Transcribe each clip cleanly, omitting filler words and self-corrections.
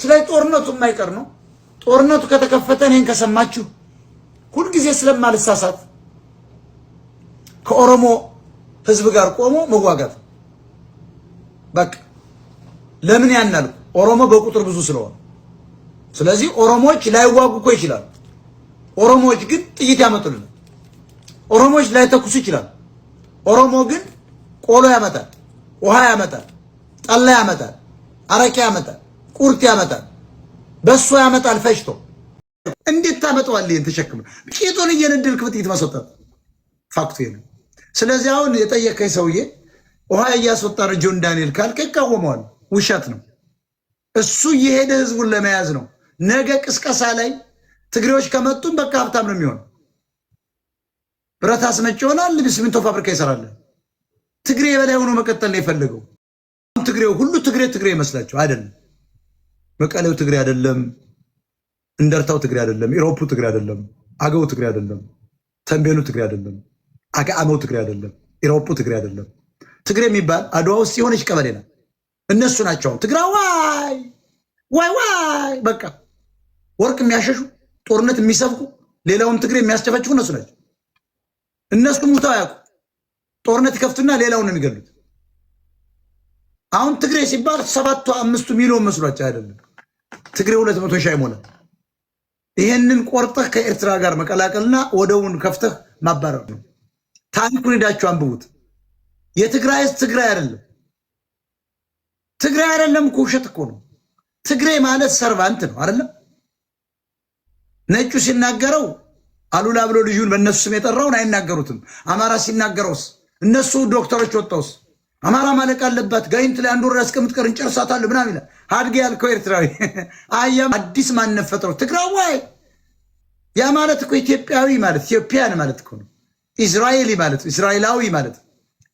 ስለዚህ ጦርነቱ የማይቀር ነው። ጦርነቱ ከተከፈተ እኔን ከሰማችሁ ሁልጊዜ ስለማልሳሳት ከኦሮሞ ህዝብ ጋር ቆሞ መዋጋት በቃ። ለምን ያናልኩ? ኦሮሞ በቁጥር ብዙ ስለሆነ። ስለዚህ ኦሮሞዎች ላይዋጉ እኮ ይችላሉ። ኦሮሞዎች ግን ጥይት ያመጡልናል። ኦሮሞዎች ላይተኩሱ ይችላሉ። ኦሮሞ ግን ቆሎ ያመጣል፣ ውሃ ያመጣል፣ ጠላ ያመጣል፣ አረቄ ያመጣል፣ ቁርጥ ያመጣል፣ በሶ ያመጣል ፈጭቶ። እንዴት ታመጣዋለህ? ይሄን ተሸክመ ቂጡን እየነደልክ በጥይት ማስወጣት fact ኡ ይሄ ነው። ስለዚህ አሁን የጠየቀኝ ሰውዬ ውሃ እያስወጣ ነው ጆን ዳንኤል ካልከ ይቃወመዋል። ውሸት ነው። እሱ እየሄደ ህዝቡን ለመያዝ ነው። ነገ ቅስቀሳ ላይ ትግሬዎች ከመጡም በቃ ሀብታም ነው የሚሆን። ብረት አስመጭ ይሆናል። ሲሚንቶ ፋብሪካ ይሰራል። ትግሬ የበላይ ሆኖ መቀጠል ነው የፈለገው። ትግሬው ሁሉ ትግሬ ትግሬ ይመስላቸው አይደለም። መቀሌው ትግሬ አይደለም። እንደርታው ትግሬ አይደለም። ኢሮፑ ትግሬ አይደለም። አገው ትግሬ አይደለም። ተንቤኑ ትግሬ አይደለም። አገአመው ትግሬ አይደለም። ኢሮፑ ትግሬ አይደለም። ትግሬ የሚባል አድዋ ውስጥ የሆነች ቀበሌ ናት። እነሱ ናቸው ትግራዋይ ዋይ ዋይ በቃ ወርቅ የሚያሸሹ፣ ጦርነት የሚሰብኩ፣ ሌላውን ትግሬ የሚያስጨፈጭፉ እነሱ ናቸው። እነሱ ሙተው አያውቁ። ጦርነት ይከፍቱና ሌላውን ነው የሚገሉት። አሁን ትግሬ ሲባል 7ቱ 5ቱ ሚሊዮን መስሏቸው አይደለም። ትግሬ 200,000 አይሞላም። ይሄንን ቆርጠህ ከኤርትራ ጋር መቀላቀልና ወደቡን ከፍተህ ማባረር ነው። ታሪኩን ሄዳችሁ አንብቡት። የትግራይ ህዝብ ትግራይ አይደለም። ትግራይ አይደለም እኮ፣ ውሸት እኮ ነው። ትግሬ ማለት servant ነው አይደለም። ነጩ ሲናገረው አሉላ ብሎ ልጁን በእነሱ ስም የጠራውን አይናገሩትም። አማራ ሲናገረውስ፣ እነሱ ዶክተሮች ወጣውስ አማራ ማለቅ አለባት፣ ጋይንት ላይ አንድ ወር ያስቀምጥ ቀር እንጨርሳታለን ምናምን ይላል። አድጌ ያልከው ኤርትራዊ አያም አዲስ ማንነት ፈጥረው ትግራዋይ። ያ ማለት እኮ ኢትዮጵያዊ ማለት፣ Ethiopian ማለት እኮ ነው። Israeli ማለት፣ እስራኤላዊ ማለት፣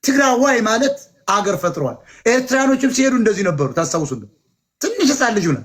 ትግራዋይ ማለት አገር ፈጥረዋል። ኤርትራኖችም ሲሄዱ እንደዚህ ነበሩ። ታስታውሱ? ትንሽ ህፃን ልጅ ነው።